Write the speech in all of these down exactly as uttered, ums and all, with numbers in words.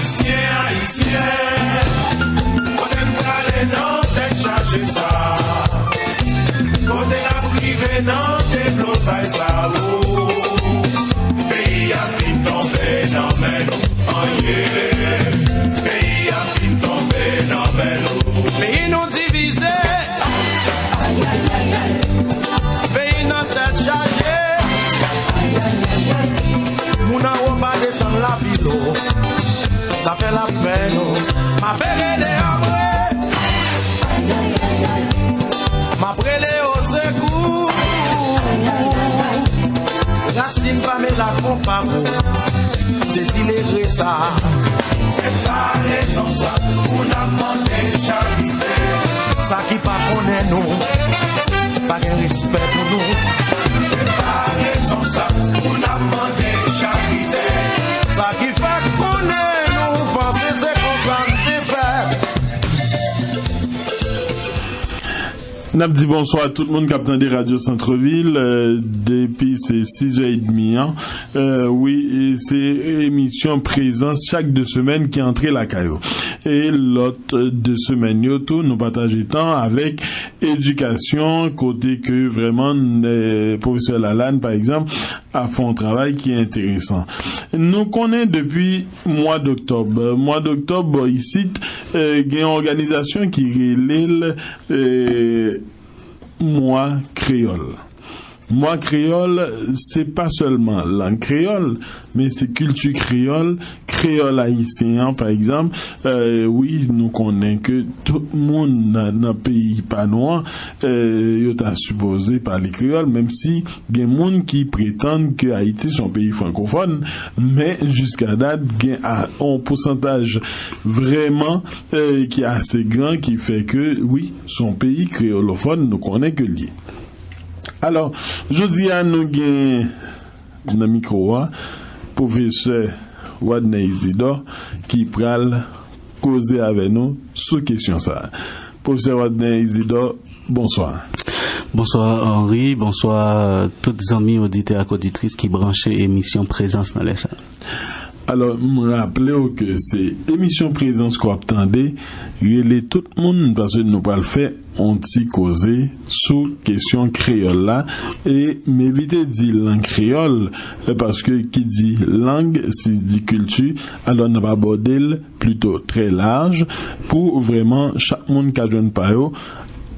Ayisyen, ayisyen, kote n prale nan tèt chaje sa? Kote n ap rive nan deblozay sa? O, peyi a fin tonbe nan men nou. Anye, peyi a fin tonbe nan men nou. Peyi nou divize. Peyi nan tèt chaje. Moun anwo pa desann lapil o. Sa fè lapèn o. M ap rele anmwe. M ap rele osekou. Rasin pa mela konpa pou. Se ti legre sa. Se pa rezon sa pou n ap mande charite. Sa ki pa konnen nou, pa gen respè pou nou. Se pa rezon sa pou n ap mande charite. Sa ki fèk konnen nou, panse se konsa n te fèt. N ap di bonswa a tout moun k ap tande Radyo Santrevil, euh, depi se sis è edmi an. Euh, wi, e se emisyon Prezans chak de semèn ki antre lakay ou. E lòt de semèn yo tou, nou pataje tan avèk edikasyon, kote ke vrèman, euh, pwofesè Lalanne, pa egzanp, ap fè yon travay ki enteresan. Nou konnen depi mwa doktòb, mwa doktòb bò isit, eh, gen yon òganizasyon ki rele l, eh, Mwa Kreyòl. Mwa Kreyòl, se pa sèlman lang kreyòl, men se kilti kreyòl, kreyòl ayisyen an, pa egzanp. Eh, wi, nou konnen ke tout moun nan, nan peyi pa nou an, eh, yo ta sipoze pale kreyòl, menm si gen moun ki pretann ke Ayiti se yon peyi frankofòn, men jiskadat gen a, yon pousantaj vrèman, eh, ki ase gran, ki fè ke, wi, se yon peyi kreyolofòn, nou konnen ke l ye. Alò, jodi a, nou gen nan mikwo a, pwofesè Wadner Isidore ki pral koze avè nou sou kesyon sa a. Pwofesè Wadner Isidore, bonswa. Bonswa, Henri. Bonswa, tout zanmi oditè ak oditris ki branche emisyon Prezans nan lè sa. Alò, m raple w ke se emisyon Prezans ke w ap tande, rele tout moun, paske nou pral fè yon ti koze sou kesyon kreyòl la, e m evite di lang kreyòl, e paske ki di lang, si di kilti, alò n ap abòde l plito trè laj, pou vrèman chak moun ka jwenn pa yo.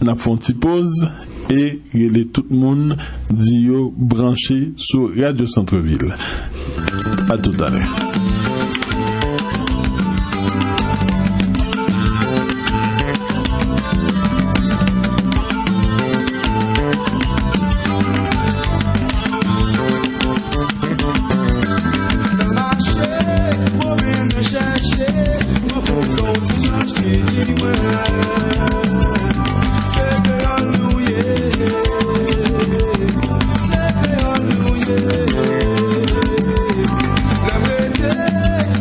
N ap fè yon ti poz e rele tout moun, di yo branche sou Radyo Santrevil. A toutalè. Nan mache, pwomennen, chèche, rankontre yon ti zanj ki di mwen, se kreyòl nou ye, se kreyòl nou ye. Lè m rete,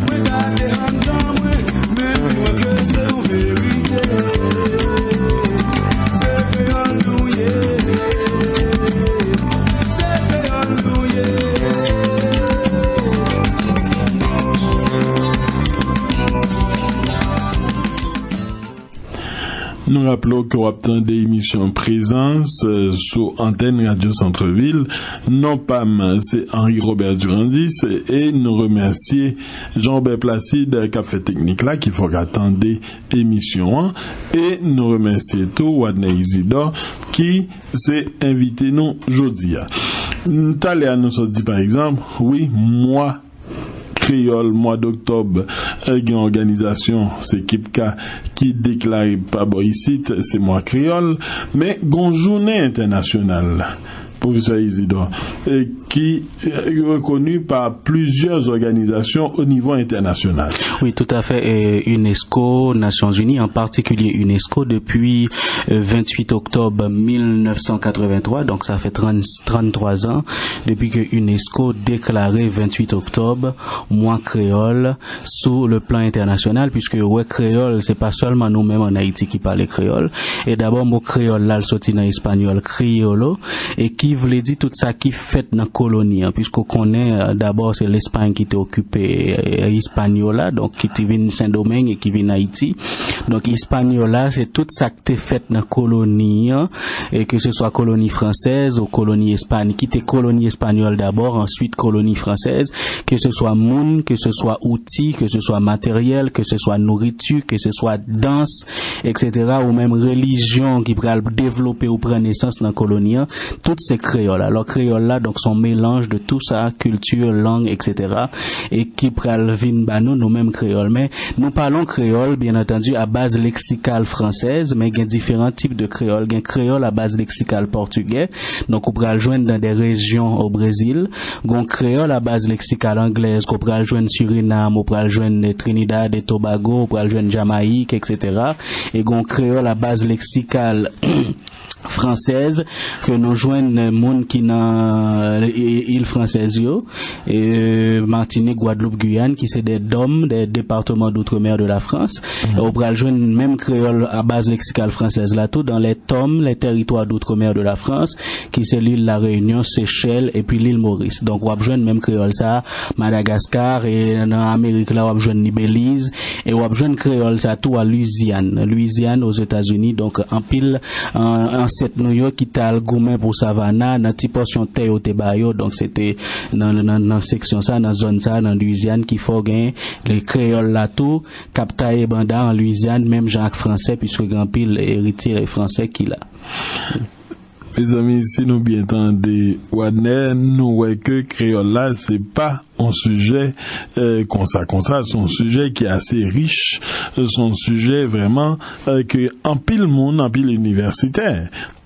mwen gade anndan mwen, men m wè ke se yon verite. Se kreyòl nou ye. Se kreyòl nou ye. Nou raple w ke w ap tande emisyon Prezans, eh, sou antèn Radyo Santrevil. Non pa m, se Henri Robert Durandis, e nou remèsye Jean Robert Placide k ap fè teknik la, ki fè w ka tande emisyon an, e nou remèsye tou Wadner Isidore, ki se envite nou jodi a. Talè a nou sot di, pa egzanp, wi, mwa kreyòl, mwa doktòb, eh, gen òganizasyon, se KIPKA, ki deklare pa bò isit, se mwa kreyòl, men gon jounen entènasyonal, pwofesè Isidore, eh, ki, eh, rekoni pa plizyè òganizasyon o nivo entènasyonal. Wi, toutafè, eh, UNESCO, Nasyonzini, an patikilye UNESCO, depi, eh, venntuit oktòb mil nèf san katrevenntwa, donk sa fè trant, tranntwa zan, depi ke UNESCO deklare venntuit oktòb mwa kreyòl sou le plan entènasyonal, piske yo wè kreyòl, se pa sèlman nou menm ann Ayiti ki pale kreyòl. E dabò, mo kreyòl la, l soti nan espanyòl criollo, e ki Vle di tout sa ki fèt nan koloni an, piske w konnen, euh, dabò se Lespay ki te okipe, euh, Ispanyola, donk ki te vin Sendomeng e ki vin Ayiti. Donk Ispanyola, se tout sa k te fèt nan koloni an, e ke se swa koloni fransèz ou koloni espany, ki te koloni espanyòl dabò, answit koloni fransèz, ke se swa moun, ke se swa outi, ke se swa materyèl, ke se swa nouriti, ke se swa dans, et cetera, ou menm relijyon ki pral devlope ou pran nesans nan koloni an, tout se kreyòl. Alò, kreyòl la, donk, se yon melanj de tout sa, kilti, lang, et cetera, e ki pral vin ba nou, nou menm kreyòl. Men, nous parlons créole, bien entendu, à base lexicale française, men gen diferan tip de kreyòl. Gen kreyòl à base lexicale portugais, donk, ou pral jwenn dans des régions au Brésil. Gen kreyòl à base lexicale anglaise, ke w pral jwenn Surinam, ou pral jwenn Trinidad et Tobago, ou pral jwenn Jamayik, et cetera. E gen kreyòl à base lexicale française ke nou jwenn moun ki nan, euh, il fransèz yo, euh, Martinique, Guadeloupe, Guyane, ki se des dom, des départements d'outre-mer de la France. E ou pral jwenn menm kreyòl à base lexicale française la tou dans les tom, les territoires d'outre-mer de la France, ki se l'île La Réunion, Seychelles, epi l'île Maurice. Donk, w ap jwenn menm kreyòl sa a Madagaskar, e nan Amerik la, w ap jwenn li Beliz, e w ap jwenn kreyòl sa a tou a Lwizyàn. Lwizyàn, Ozetazini, donk, anpil, an-, ansèt nou yo ki t al goumen pou savana, nan ti pòsyon tè yo te ba yo, donk, se te nan, nan, nan seksyon sa, nan zòn sa, nan Lwizyàn, ki fè w gen le kreyòl la tou, k ap taye banda an Lwizyàn, menm jan ak fransè, piske gen anpil eritye fransè ki la. Mezanmi, si nou byen tande Wadner, nou wè ke kreyòl la, se pa yon sijè, euh, konsa, konsa, se yon sijè ki ase rich, se yon sijè vrèman, euh, ke anpil moun, anpil inivèsitè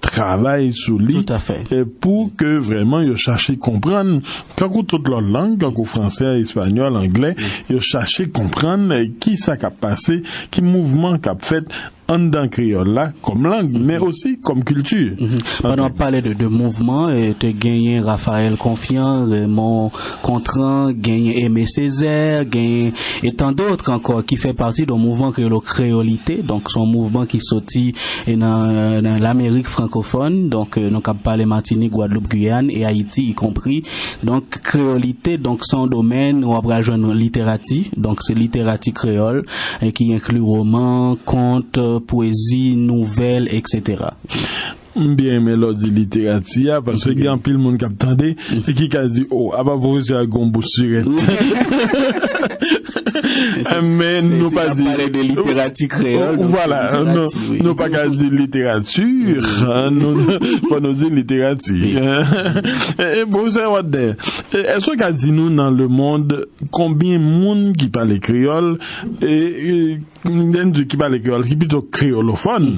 travay sou li, Tout à fait. euh, pou ke vrèman yo chache konprann, tankou tout lòt lang, tankou fransè, espanyòl, anglè, yo chache konprann, euh, ki sa k ap pase, ki mouvman k ap fèt anndan kreyòl la kòm lang, men osi kòm kilti. Mhm. Pandan w ap pale de, de mouvman, e te genyen Raphaël Confiant, Raymond Gontran, genyen Aimé Césaire, genyen, e tant d'autres encore, ki fè pati de mouvman kreyolo, kreyolite. Donk, se yon mouvman ki soti, e nan, nan Lamerik frankofòn. Donk, e, nou kab pale Matinik, Gwadloup, Giyàn e Ayiti, ikonpri. Donk, kreyolite, donk, se yon domèn ou ap pral jwenn literati. Donk, se literati kreyòl, e ki enkli woman, kont, pwezi, nouvèl, et cetera. M byen renmen lè w di literati a, paske gen anpil moun k ap tande e ki ka di, "O, apa pwofesè a gen yon bouch sirèt." Men nou pa di, pale de literati kreyòl, donk vwala, nou pa ka di literati, nou, fò nou di literati. E, e, pwofesè Wadner, e, èske w ka di nou nan lemonn konbyen moun ki pale kreyòl, e, e, lè n di ki pale kreyòl, ki pito kreyolofòn,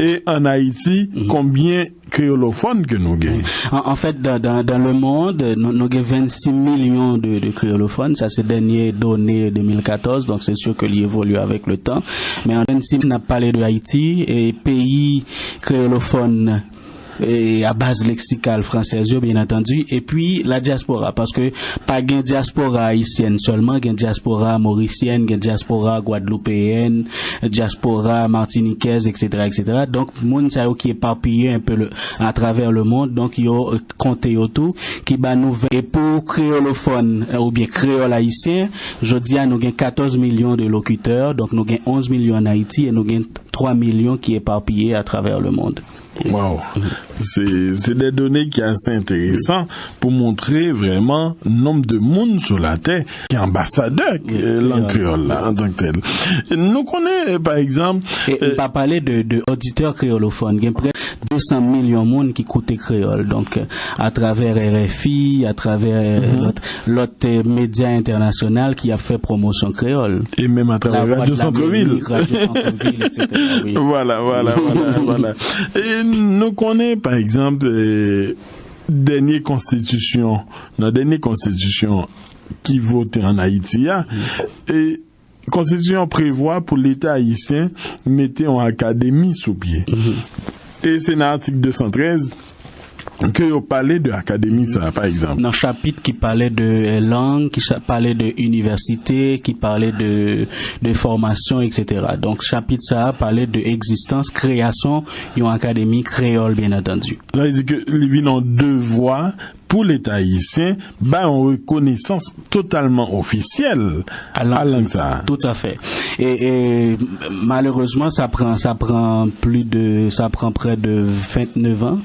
e ann Ayiti, konbyen kreyolofòn ke nou gen? An, an fèt, dan, dan, dan lemonn, nou, nou gen vennsis milyon de, de kreyolofòn. Sa se dènye done de mil katòz, donk se si ke li evolye avèk le tan. Men an vennsis, n ap pale de Ayiti, e peyi kreyolofòn, e a baz leksikal fransèz yo, byen antandi, epi la dyaspora, paske pa gen dyaspora ayisyèn sèlman, gen dyaspora morisyèn, gen dyaspora gwadloupeyèn, dyaspora matinikèz, et cetera, et cetera. Donk, moun sa yo ki epapiye un peu le, atravè lemonn, donk yo konte yo tou, ki ba nou ven-, e pou kreyolofòn, e, oubyen kreyòl ayisyen, jodi a nou gen katòz milyon de lokitè, donk nou gen onz milyon ann Ayiti e nou gen twa milyon ki epapiye atravè lemonn. Wow. Se, se de done ki ase enteresan pou montre vrèman nonb de moun sou latè ki anbasadè, e, lang kreyòl la antanktèl. Nou konnen, pa egzanp, e, e, m pa pale de, de oditè kreyolofòn, gen prè de san milyon moun ki koute kreyòl. Donk, atravè R F I, atravè, e, lòt, lòt, e, medya entènasyonal ki ap fè pwomosyon kreyòl. E menm atravè Lavwadlamerik, Radyo Santrevil, et cetera, wi. Vwala, vwala, vwala, vwala. E nou konnen, pa egzanp, e, dènye konstitisyon, nan dènye konstitisyon ki vote ann Ayiti a, e konstitisyon an prevwa pou Leta ayisyen mete yon akademi sou pye. E se nan atik de san trèz, ke yo pale de akademi sa a, pa egzanp. Nan chapit ki pale de, eh, lang, ki sa- pale de inivèsite, ki pale de, de fòmasyon, et cetera. Donk, chapit sa a pale de egzistans, kreyasyon yon akademi kreyòl, byen antandi. Sa vle di ke li vin yon devwa pou Leta ayisyen bay yon rekonesans totalman ofisyèl a lang sa a. Toutafè. E, e malerezman, sa pran, sa pran pli de, sa pran prè de vennèf an,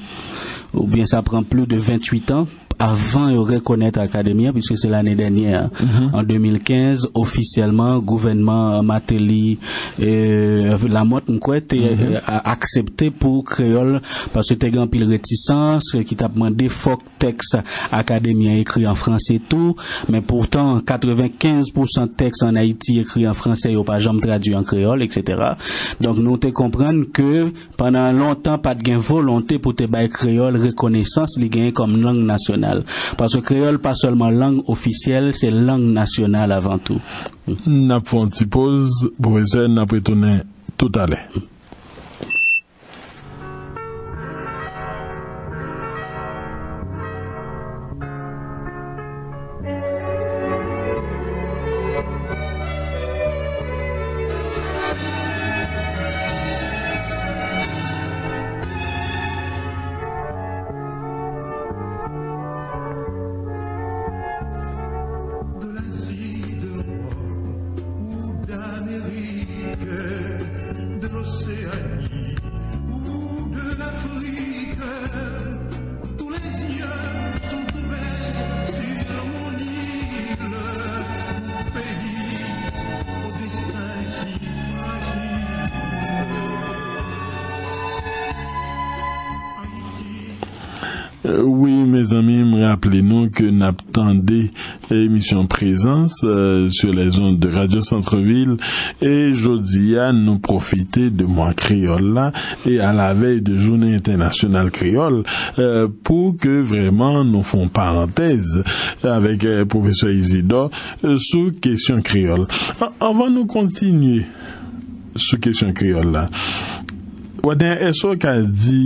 oubyen sa pran pli de venntuit an avan yo rekonèt akademi an, piske se lane dènyè, an de mil kenz, ofisyèlman, gouvènman Martelly, e, Lamothe, m kwè, te, e, a- aksepte pou kreyòl, paske te gen anpil retisans, e, ki t ap mande fòk tèks akademi an ekri an franse tou, men poutan, katrevenkenz pousan tèks ann Ayiti ekri an franse, yo pa janm tradui an kreyòl, et cetera. Donk, nou te konprann ke pandan lontan, pa t gen volonte pou te bay kreyòl rekonesans li genyen kòm lang nasyonal. Paske kreyòl pa sèlman lang ofisyèl, se lang nasyonal avan tou. N ap fè yon ti poz, pwofesè, n ap retounen toutalè. De l'Asie, d'Europe ou d'Amérique, de l'Océanie ou de l'Afrique, tous les yeux sont ouverts sur mon île, mon pays au destin si fragile. Haïti. Euh, wi, mezanmi, m raple nou ke n ap tande emisyon Prezans, euh, sur les ondes de Radio Centre-Ville. E jodi a, nou pwofite de mwa kreyòl la e a la vèy de Jounen Entènasyonal Kreyòl, euh, pou ke vrèman nou fè yon parantèz avèk, euh, pwofesè Isidore, euh, sou kesyon kreyòl. An- anvan nou kontinye sou kesyon kreyòl la, Wadner, èske w ka di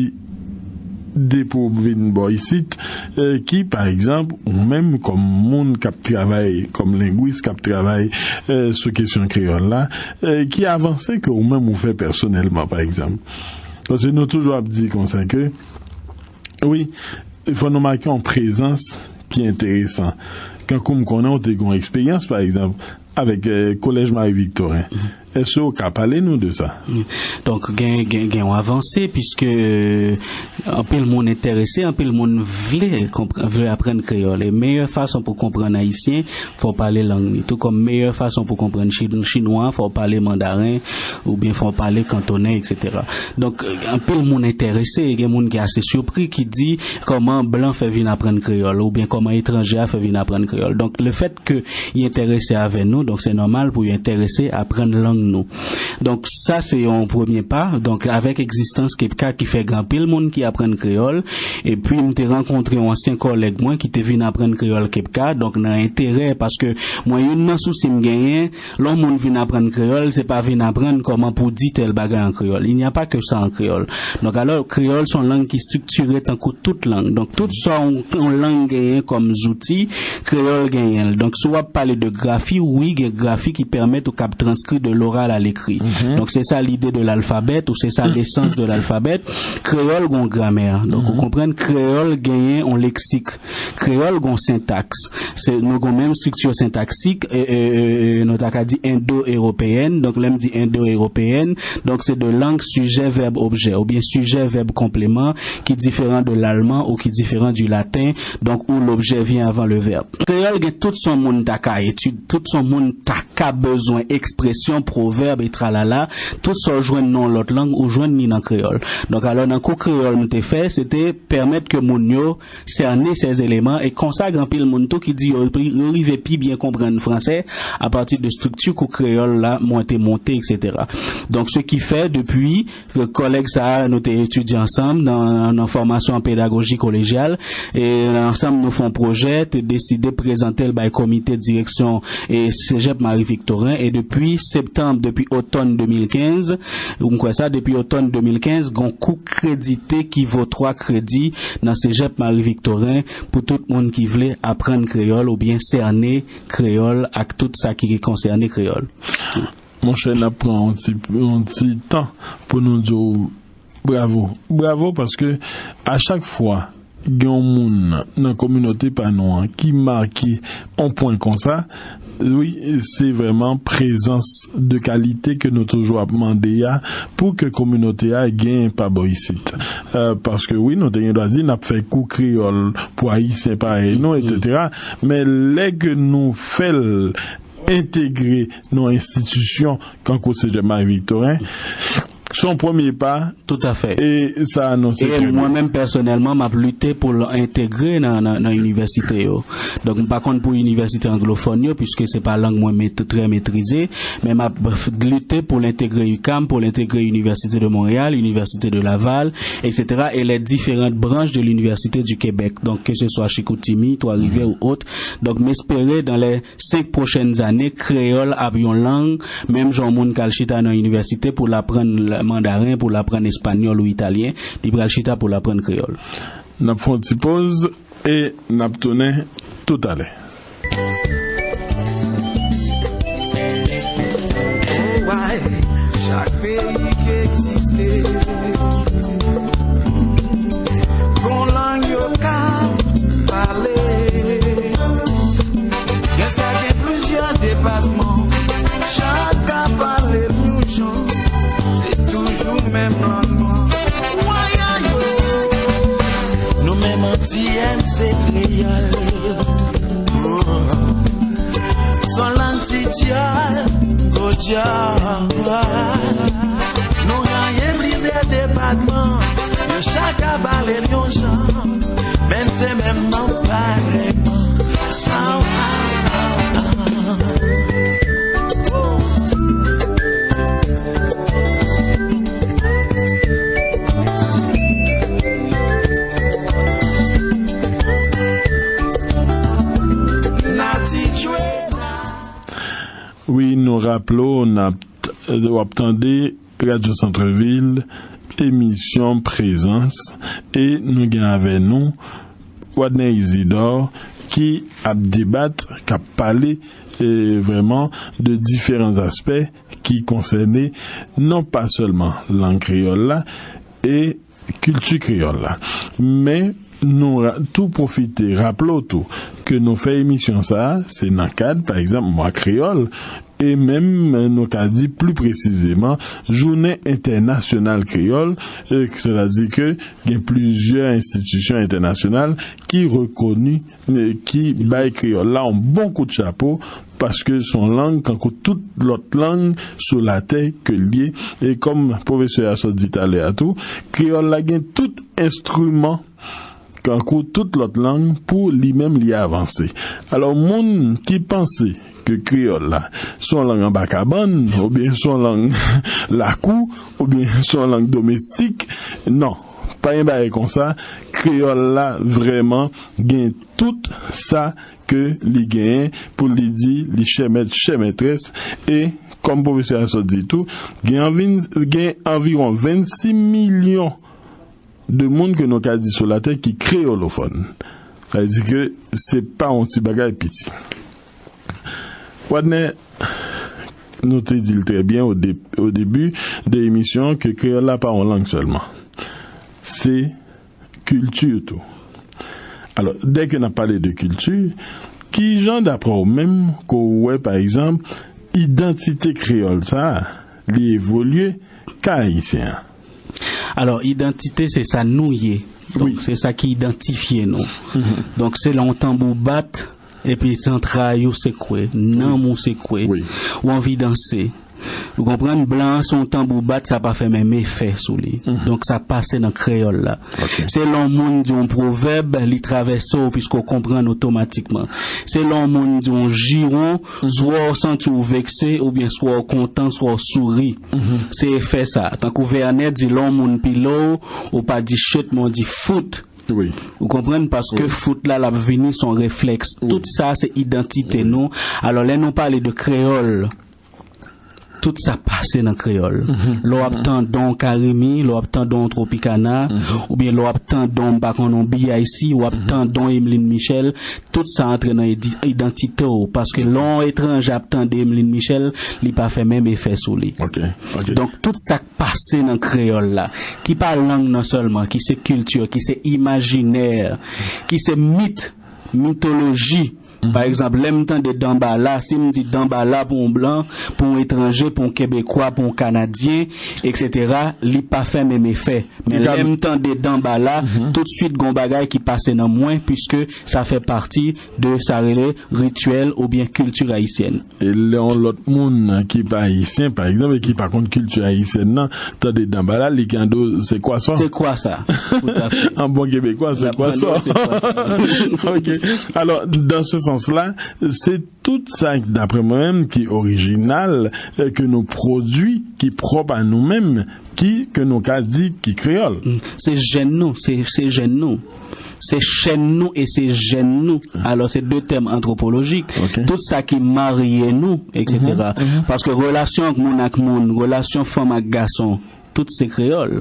depi w vin bò isit, eh, ki, pa egzanp, ou menm kòm moun k ap travay, kòm lengwis k ap travay, eh, sou kesyon kreyòl la, eh, ki avanse ke ou menm ou fè pèsonèlman, pa egzanp? Paske nou toujou ap di konsa ke, wi, fò nou make yon prezans ki enteresan. Kankou m konnen w te gen yon eksperyans, pa egzanp, avèk, eh, Kolèj Marie Victorin. Èske w ka pale nou de sa? Donk, gen, gen, gen yon avanse, piske, eh, anpil moun enterese, anpil moun vle konpr- vle aprann kreyòl. E meyè fason pou konprann ayisyen, fò w pale lang li. Tou kòm meyè fason pou konprann chi- chinwa, fò w pale mandaren, oubyen fò w pale kantonè, et cetera. Donk, eh, anpil moun enterese, e gen moun ki ase sipri, ki di kòman blan fè vin aprann kreyòl, oubyen kòman etranje a fè vin aprann kreyòl. Donk, lefèt ke y enterese avè nou, donk se nòmal pou y enterese aprann lang nou. Donk, sa se yon premye pa. Donk, avèk egzistans Kepka ki fè gen anpil moun ki aprann kreyòl, epi m te rankontre yon ansyen kòlèg mwen ki te vin aprann kreyòl Kepka, donk nan enterè, paske mwen, youn nan sousi m genyen, lè yon moun vin aprann kreyòl, se pa vin aprann kòman pou di tèl bagay an kreyòl. Il n'y a pas que ça en créole. Donk, alò, kreyòl se yon lang ki estriktire tankou tout lang. Donk, tout sa yon, yon lang genyen kòm zouti, kreyòl genyen l. Donk, si w ap pale de grafi, wi, gen grafi ki pèmèt ou kab transkri de l'oral à l'écrit. Donk, se sa lide de l'alphabet, ou se sa lesans de l'alphabet. Kreyòl gon gramè. Donk, ou konprann, kreyòl genyen yon leksik. Kreyòl gon sentaks. Se, nou gon menm estrikti sentaksik, e, e, e, e, nou ta ka di endo-ewopeyèn. Donk, lè m di endo-ewopeyèn, donk se de lang sijè vèb objè, oubyen sijè vèb konpleman, ki diferan de l'allemand ou ki diferan du latin, donk, où l'objet vient avant le verbe. Kreyòl gen tout sa yon moun ta ka etid-, tout sa yon moun ta ka bezwen, ekspresyon, pwovèb, e tralala, tout sa w jwenn nan yon lòt lang, ou jwenn li nan kreyòl. Donk, alò, nan kou kreyòl m te fè, se te pèmèt ke moun yo sène sèz eleman, e konsa, gen anpil moun tou ki di yo, yo rive pi byen konprann fransè apati de estrikti kou kreyòl la, mwen te monte, et cetera. Donk, se ki fè, depi ke kòlèg sa a, nou te etidye ansanm nan, nan fòmasyon an pedagoji kolejyal, e ansanm nou fè yon pwojè, te deside prezante l bay komite direksyon e Cégep Marie Victorin, e depi septanm depi otòn de mil kenz, m kwè sa, depi otòn de mil kenz, gon kou kredite ki vo twa kredi nan Cégep Marie Victorin pou tout moun ki vle aprann kreyòl oubyen sène kreyòl ak tout sa ki konsène kreyòl. Monchè, n ap pran yon ti, yon ti tan pou nou di w bravo. Bravo paske a chak fwa gen yon moun nan kominote pa nou an ki make yon pwen konsa, wi, se vrèman prezans de kalite ke nou toujou ap mande a pou ke kominote a gen pa bò isit. Euh, paske wi, nou te gen dwa di n ap fè kou kreyòl pou Ayisyen parèy nou, etsetera. Men lè ke nou fè l entegre nan yon enstitisyon kankou Cégep Marie Victorin, se yon premye pa. Toutafè. E sa anonse E mwen menm pèsonèlman, m ap lite pou l entegre nan, nan, nan inivèsite yo. Donk, m pa konn pou inivèsite anglofòn yo, piske se pa lang mwen met, trè metrize, men m ap lite pou l entegre UQAM, pou l entegre Université de Montréal, Université de Laval, etsetera, et les différentes branches de l'Université du Québec. Donc, que ce soit Chicoutimi, Trois-Rivières ou autre. Donk, m espere dans les senk pwochèn ane, kreyòl ap yon lang, menm jan yon moun k al chita nan inivèsite pou l aprann mandaren, pou l aprann espanyòl ou italyen, li pral chita pou l aprann kreyòl. N ap fè yon ti poz e n ap tounen toutalè. Chak peyi ki egziste gon lang yo ka pale. Gen sa gen plizyè depatman, chak ka pale l yon jan, se toujou menm lang nan. Wayay yo, nou menm Antiyè n se kreyòl. Son lang tityèl, kodyè. Nou genyen plizyè depatman, yo chak ka pale l yon jan, men n se menm non parèyman. Aw, aw, aw, aw. Wi, nou raple w, n ap, w ap tande Radyo Santrevil, emisyon Prezans, e nou gen avè nou Wadner Isidore ki ap debat, k ap pale, e, vrèman de diferan aspè ki konsène non pa sèlman lang kreyòl la, e kilti kreyòl la. Men nou ra- tou pwofite raple w tou ke nou fè emisyon sa a, se nan kad, pa egzanp, mwa kreyòl, e menm nou ka di pli presizeman, jounen entènasyonal kreyòl, e sètadi ke gen plizyè enstitisyon entènasyonal ki rekoni, e ki bay kreyòl la yon bon kout chapo, paske se yon lang tankou tout lòt lang sou latè ke l ye. E kòm pwofesè a sot di talè a tou, kreyòl la gen tout enstriman tankou tout lòt lang pou li menm li avanse. Alò, moun ki panse ke kreyòl la se yon lang anba kabann, oubyen se yon lang lakou, oubyen se yon lang domestik, non, pa gen bagay konsa. Kreyòl la vrèman gen tout sa ke li genyen pou li di li chè mèt, chè mètrès, e kòm pwofesè a sot di tou, gen anvi, gen anviwon vennsis milyon de moun ke nou ka di sou latè ki kreyolofòn. Sa vle di ke se pa yon ti bagay piti. Wadner, nou te di l trè byen o de, o debi de emisyon ke kreyòl la pa yon lang sèlman. Se kilti tou. Alò, dèke n ap pale de kilti, ki jan, daprè w menm, ke w wè, pa egzanp, idantite kreyòl sa a, li evolye ka ayisyen an? Alò, idantite, se sa nou ye. Donk, se sa ki idantifye nou. Donk, se lè yon tanbou bat, epi zantray ou sekwe, nanm ou sekwe, ou anvi danse. Ou konprann? Blan an, se yon tanbou bat, sa pa fè menm efè sou li. Donk, sa pase nan kreyòl la. Se lè yon moun di yon pwovèb, li travèse w, piske w konprann otomatikman. Se lè yon moun di yon jiwon, swa w santi w vekse, oubyen swa w kontan, swa w souri. Se efè sa. Tankou Vènè di, lè yon moun pile w, ou pa di shit, men w di fout. Ou konprann? Paske fout la, l ap vini, se yon reflèks. Tout sa, se idantite nou. Alò, lè nou pale de kreyòl, tout sa pase nan kreyòl. Lè w ap tande yon Carimi, lè w ap tande yon Tropicana, oubyen lè w ap tande yon, m pa konn, yon B I C, w ap tande yon Emeline Michel, tout sa antre nan edi- idantite w. Paske lè yon etranje ap tande Emeline Michel, li pa fè menm efè sou li. Ok, ok. Donk, tout sa k pase nan kreyòl la, ki pa lang nan sèlman, ki se kilti, ki se imajinè, ki se mit, mitoloji. Pa egzanp, lè m tande Danbala, si m di Danbala pou yon blan, pou yon etranje, pou yon kebekwa, pou yon kanadyen, etsetera, li pa fè menm efè. Men lè m tande Danbala, toutswit gon bagay ki pase nan mwen, piske sa fè pati de sa rele rityèl oubyen kilti ayisyèn. E lè yon lòt moun ki pa ayisyen, pa egzanp, e ki pa konn kilti ayisyèn nan, tande Danbala, li gen do se kwa sa? Se kwa sa? Tout à fait. An bon kebekwa, se kwa sa? Se kwa sa? Ok. Alò, dans ce sens-là, se tout sa, daprè mwen menm, ki orijinal, eh, ke nou pwodui, ki pwòp a nou menm, ki, ke nou ka di, ki kreyòl. Se jèn nou, se, se jèn nou. Se chèn nou e se jèn nou. Alò, se de tèm antwopolojik. Ok. Tout sa ki marye nou, etsetera. Paske relasyon ant moun ak moun, relasyon fanm ak gason, tout se kreyòl.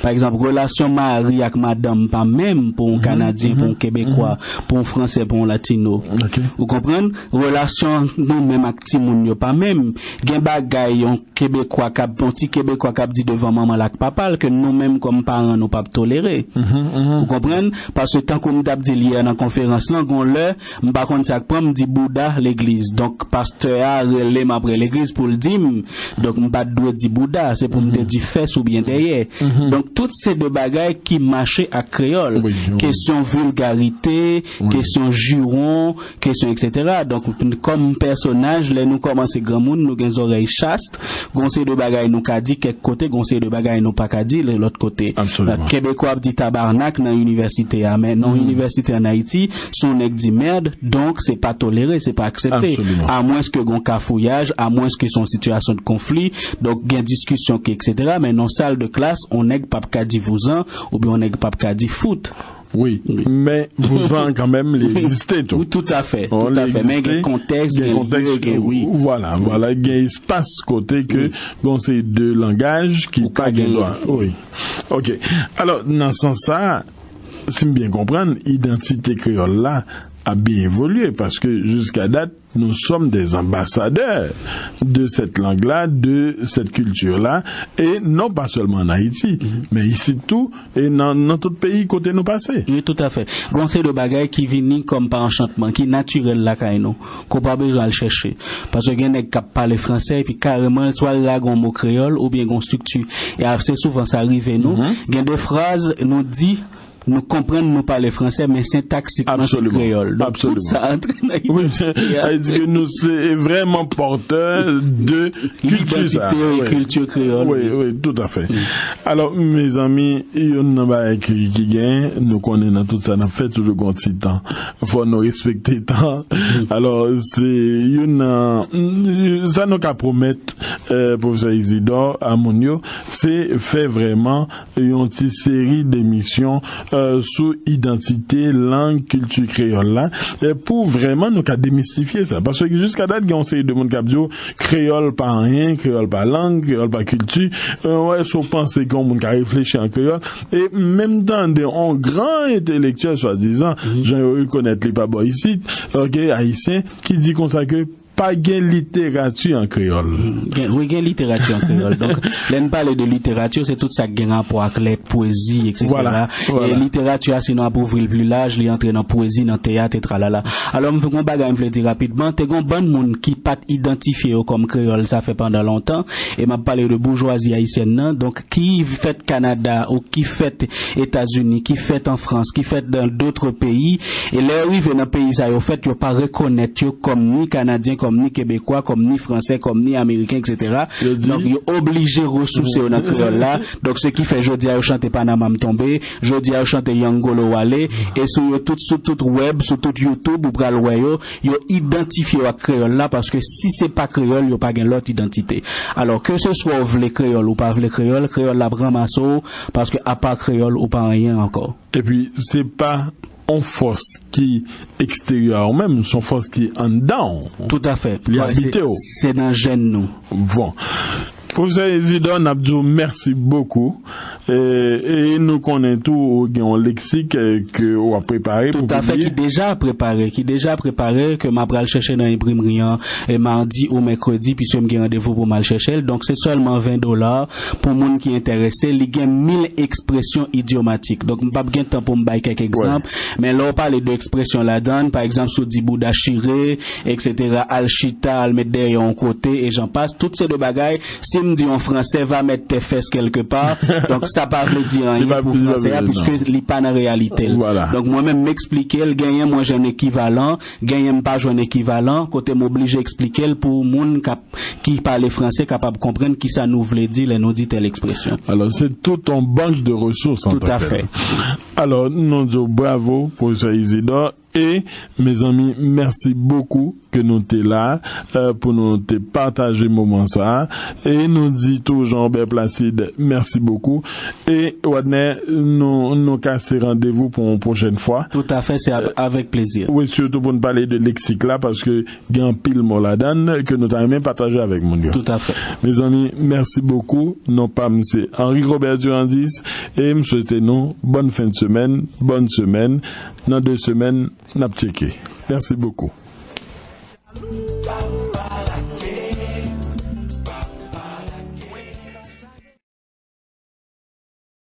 Pa egzanp, relasyon mari ak madanm pa menm pou yon Kanadyen, pou yon Kebekwa, pou yon Fransè, pou yon Latino. Ok. Ou konprann? Relasyon nou menm ak timoun yo pa menm. Gen bagay yon Kebekwa k ap, yon ti Kebekwa k ap di devan manman l ak papa l ke nou menm kòm paran nou p ap tolere. Ou konprann? Paske tankou m t ap di l yè nan konferans lan, gon lè, m pa konn sa k pran m, m di bouda legliz. Donk, pastè a rele m apre legliz pou l di m. Donk, m pa t dwe di bouda, se pou m te di fès oubyen dèyè. Donk, tout se de bagay ki mache ak kreyòl. Wi, wi. Kesyon vilgarite, kesyon jiwon, kesyon, etsetera. Donk, kòm pèsonaj, lè nou kòmanse granmoun, nou gen zòrèy chast, gon seri de bagay nou ka di kèk kote, gon seri de bagay nou pa ka di lòt kote. Absolument. Kebekwa ap di tabarnak nan inivèsite a, men nan inivèsite ann Ayiti, si yon nèg di merde, donk se pa tolere, se pa aksepte. Absolument. Amwens ke gon kafouyaj, amwens ke se yon sitiyasyon de konfli, donk gen diskisyon, etsetera. Men nan sal de klas, yon nèg p ap ka di vouzan, oubyen yon nèg p ap ka di fout. Wi, men vouzan kanmenm, li egziste tou. Wi, tout à fait, Bon, tout à li fait. Men egziste, gen kontèks, gen gen kontèks, lye, gen, wi. Voilà, voilà, gen espas kote ke gon seri de langaj ki Ou ka pa gen gen. Dwa. Wi. Ok. Alò, nan sans sa, si m byen konprann, idantite kreyòl la ap byen evolye, paske jiska dat, nous sommes des ambassadeurs de cette langue-là, de cette culture-là, et non pas seulement en Haïti, mais ici tout, e nan, nan tout peyi kote nou pase. Wi, tout à fait. Gon seri de bagay ki vini kòm pa anchantman, ki natirèl lakay nou, ke w pa bezwen al chèche. Paske gen nèg k ap pale fransè, epi kareman, swa l lage yon mo kreyòl, oubyen gon estrikti. E ase souvan, sa rive nou. Gen de fraz, nou di, nou konprann, nou pale fransè, men sentaksikman, se Absolument. kreyòl. Donk, tout Absolument. Sa antre nan Wi, idantite a. Sa vle di ke nou se vrèman pòtè de kilti sa. Idantite e Wi. Kilti kreyòl. Wi, wi, tout à fait. Alò, mezanmi, youn nan bagay ki, ki gen, nou konnen nan tout sa n ap fè, toujou gon ti tan. Fò nou respekte tan. Alò, se youn nan, sa nou ka pwomèt, eh, pwofesè Isidore, a moun yo, se fè vrèman yon ti seri demisyon, eh, sou idantite, lang, kilti kreyòl la, eh, pou vrèman nou ka demistifye sa. Paske jiska dat, gen yon seri de moun k ap di w, kreyòl pa anyen, kreyòl pa lang, kreyòl pa kilti. Eh, wè, si w panse ke yon moun ka reflechi an kreyòl, e menm tande yon gran entelektyèl, swadizan, jan yo rekonèt li pa bò isit, ok, ayisyen, ki di konsa ke pa gen literati an kreyòl. Gen, wi, gen literati an kreyòl. Donk, lè n pale de literati, se tout sa k gen rapò ak lèt, pwezi, etsetera. Voilà, voilà. E literati a, si nou ap ouvri l pli laj, li antre nan pwezi, nan teyat, e tralala. Alò, m gon bagay m vle di rapidman, te gon bann moun ki pa t idantifye yo kòm kreyòl, sa fè pandan lontan, e m ap pale de boujwazi ayisyèn nan, donk, ki fèt Kanada ou ki fèt Etazini, ki fèt an Frans, ki fèt dans d'autres pays, e lè yo rive nan peyi sa yo fèt, yo pa rekonèt yo kòm ni Kanadyen, kòm ni Kebekwa, kòm ni Fransè, kòm ni Ameriken, etsetera. Yo di Donk, yo oblije resouse yo nan kreyòl la. Donk, se ki fè jodi a yo chante Panama m tonbe, jodi a yo chante Yangolo Wale, e sou yo tout, sou tout wèb, sou tout YouTube, ou pral wè yo, yo idantifye yo ak kreyòl la, paske si se pa kreyòl, yo pa gen lòt idantite. Alò, ke se swa w vle kreyòl ou pa vle kreyòl, kreyòl la ap ranmase w, paske apa kreyòl, ou pa anyen ankò. Epi, se pa on fòs ki eksteryè a ou menm, se on fòs ki anndan w. Tout à fait. Li abite w. Se nan jèn nou. Bon. Pwofesè Isidor, n ap di w mèsi bokou. E, e nou konnen tou ou gen yon leksik ke w ap prepare pou pibliye. Tout à fait, ki deja prepare, ki deja prepare, ke m ap pral chèche nan enprimri an e madi ou mèkredi, piske m gen randevou pou m al chèche l. Donk, se sèlman ven dola pou moun ki enterese. Li gen mil ekspresyon idyomatik. Donk, m p ap gen tan pou m bay kèk egzanp, men lè w pale de ekspresyon ladan l, pa egzanp, si w di bouda chire, et cetera, al chita, al met dèyè yon kote, e jan pas, tout se de bagay, si m di yon franse va mèt tè fès kèlke pa, donk sa pa vle di anyen pou franse a, piske li pa nan reyalite l. Donk mwen menm m eksplike l, genyen mwen jwenn ekivalan, genyen m pa jwenn ekivalan, kote m oblije eksplike l pou moun k ap, ki pale franse kapab konprann kisa nou vle di lè nou di tèl ekspresyon. Alors, c'est tout un banque de ressources en tant que tel. Tout à fait. Alors, nou di w bravo, pwofesè Isidor. E, mezanmi, mèsi bokou ke nou te la, euh, pou nou te pataje moman sa a. E nou di tou Jean-Robert Placide, mèsi bokou. E, Wadner, nou, nou kase randevou pou yon pwochèn fwa. Tout à fait, c'est avec plaisir. Wi, sitou pou nou pale de leksik la, paske gen anpil mo ladan l ke nou ta renmen pataje avèk moun yo. Tout à fait. Mezanmi, mèsi bokou. Non pa m se Henri Robert Durandis e m swete nou bòn fen de semèn, bòn semèn. Nan de semèn, n ap tcheke. Mèsi bokou.